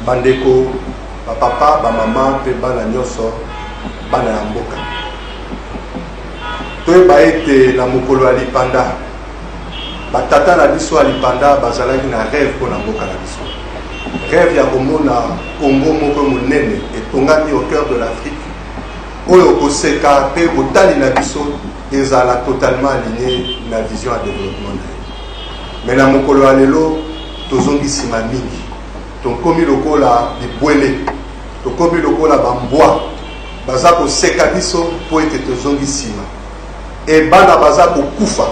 Bandeko, ba papa, ba mama mpe bana nyonso, bana ya mboka, toyeba ete na mokolo ya lipanda, ba tata na biso ya lipanda bazalaki na reve mpo na mboka na biso. Reve ya komona Congo moko monene etongami au cœur de l'Afrique, oyo koseka mpe botali na biso ezala totalement aligné na vision ya développement na ye. Mais na mokolo ya lelo, tozongi nsima mingi. Tokomi lokola bibwele, tokomi lokola bambwa, baza koseka biso mpo ete tozongi nsima. E bana baza kokufa,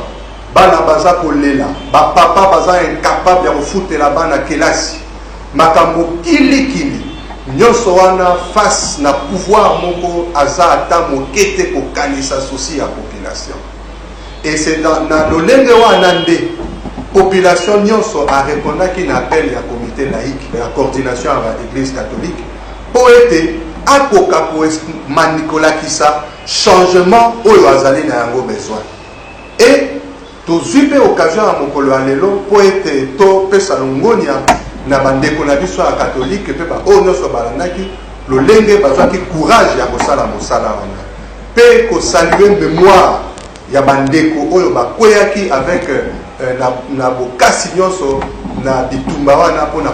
bana baza kolela, bapapa baza incapable ya kofutela bana kelasi, makambo kilikili nyonso wana face na pouvoir moko aza ata moke te kokanisa souci ya population. Et c'est na lolenge wana nde population nyonso a repondaki na appel ya comité laïque ya coordination ya ba eglise catholique mpo ete akoka kolakisa changement oyo azali na yango besoin. Et tozwi mpe occasion ya mokolo ya lelo mpo ete topesa longonia na bandeko na biso ya catholique mpe baoyo nyonso balandaki lolenge bazwaki courage ya kosala mosala wana, mpe kosaluer mémoire ya bandeko oyo bakweyaki avec na bokasi nyonso na bitumba wana mpona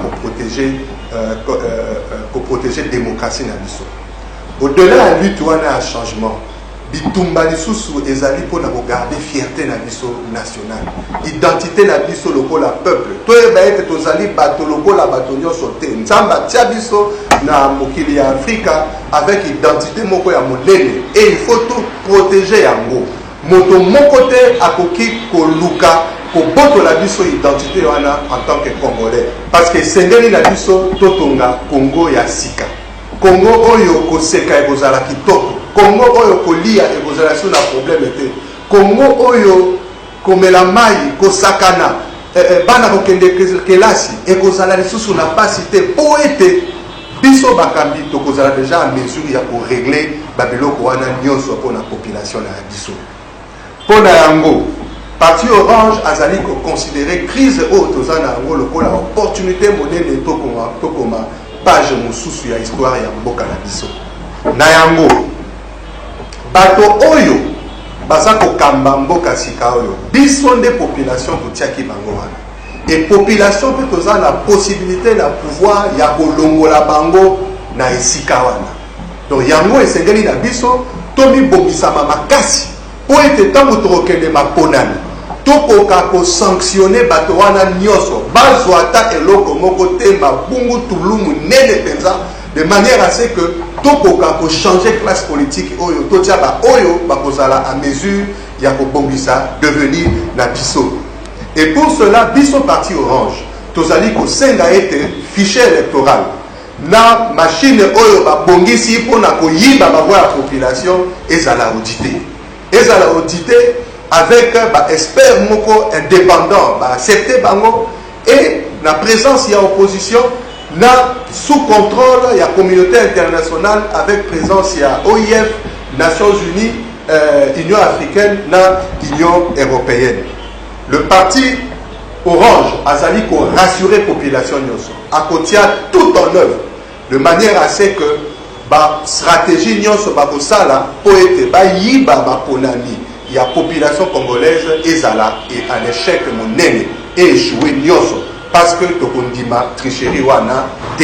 koprotéger démocratie na biso. Au-delà ya lutte wana ya changement, bitumba lisusu ezali mpona kogarder fierté na biso nationale, identité na biso lokola peuple. Toyeba ete tozali bato lokola bato nyonso te. Nzambe atia biso na mokili ya Afrika avec identité moko ya monene et il faut toprotéger yango. Moto moko te akoki koluka kobotola biso identité wana en tant que Congolais, parce que esengeli na biso totonga Congo ya sika, Congo oyo koseka ekozala kitoko, Congo oyo kolia ekozala so na problème te, Congo oyo komela mai, kosakana, bana kokende kelasi ekozala lisusu na pasi te, mpo ete biso bakambi tokozala déjà à mesure ya korégler babiloko wana nyonso mpona population na biso. Mpo na yango, parti Orange azali koconsidérer crise oyo toza na yango lokola opportunité monene tokoma page mosusu ya histoire ya mboka na biso. Na yango, bato oyo baza kokamba mboka sika oyo, biso nde population totiaki bango wana, e population mpe toza na possibilité na pouvoir ya kolongola bango na esika wana. Donc yango esengeli na biso tomibongisama makasi mpo ete ntango tokokende maponami, tokoka kosanctionner bato wana nyonso, bazwa ata eloko moko te, mabungu tulu monene mpenza, de manière à ce que tokoka kochanger classe politique oyo, totia baoyo bakozala à mesure ya kobongisa devenir na biso. Et pour cela, biso parti Orange tozali kosenga ete fichier électoral na machine oyo babongisi mpona koyiba bavoix ya population ezala audité, ezala audité avec baexpert moko indépendant, baaccepte bango, et na présence ya opposition, na sous contrôle ya communauté internationale, avec présence ya OIF, Nations Unies, Union africaine na Union européenne. Le parti Orange azali korassurer population nyonso, akotia tout en œuvre de manière à ce que bastratégie nyonso bakosala mpo ete bayiba baponami ya population congolaise ezala un échec monene et échoué nyonso, parce que tokondima tricherie wana te.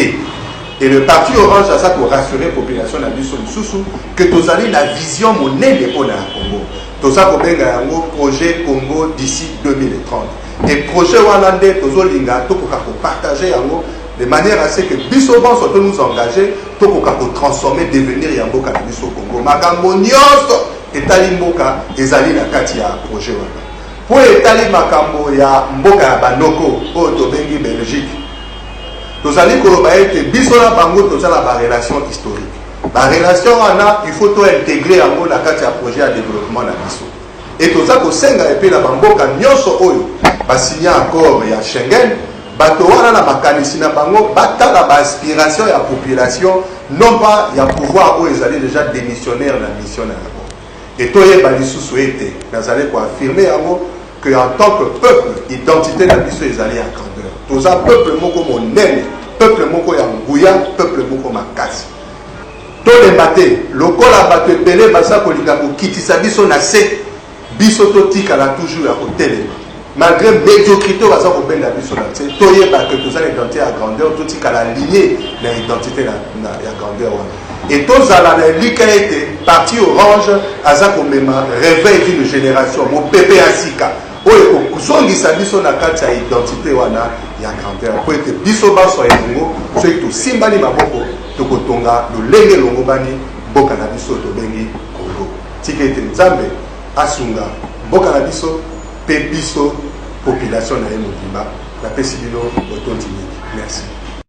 Et le parti Orange aza korassurer population na biso lisusu que tozali na vision monene mpona ya Congo. Toza kobenga yango projet Congo d'ici 2030, et projet wana nde tozolinga tokoka kopartager yango de manière à ce que biso bonso to nous engager, tokoka kotransformer devenir ya mboka na biso Congo. Makambo nyonso etali mboka ezali na kati ya projet wana. Mpo etali makambo ya mboka ya banoko oyo tobengi Belgique, tozali koloba ete biso na bango toza na barelation historique. Barelation wana, il faut tointégrer yango na kati ya projet ya développement na biso. E toza kosenga epe na bamboka nyonso oyo basinya accord ya Schengen, bato wana na makanisi na bango batala baaspiration ya population, non pas ya pouvoir oyo ezali déjà démissionnaire na mission na yango. E toyeba lisusu ete nazali koaffirmer yango que en tant que peuple, identité na biso ezali ya grandeur. Toza peuple moko monene, peuple moko ya nguya. nguya, peuple moko makasi. Tolemba te, lokola bato ebele baza kolinga kokitisa biso na se, biso totikala toujours ya kotelema malgré médiocrité oyo baza kobenda biso na nse. Toyeba ke toza na identité ya grandeur, totikala aligné na identité ya grandeur wana e tozala na elika ete parti orange aza komema réveil d'une génération, mopepe ya sika oyo ekozongisa biso na kati ya identité wana ya grandeur, po ete biso banso ya elongo, soki tosimbani maboko, tokotonga lolenge elongobani mboka na biso tobengi Congo. Tika ete Nzambe asunga mboka na biso mpe biso population na ye mobimba. Napesi bino botondi mingi, merci.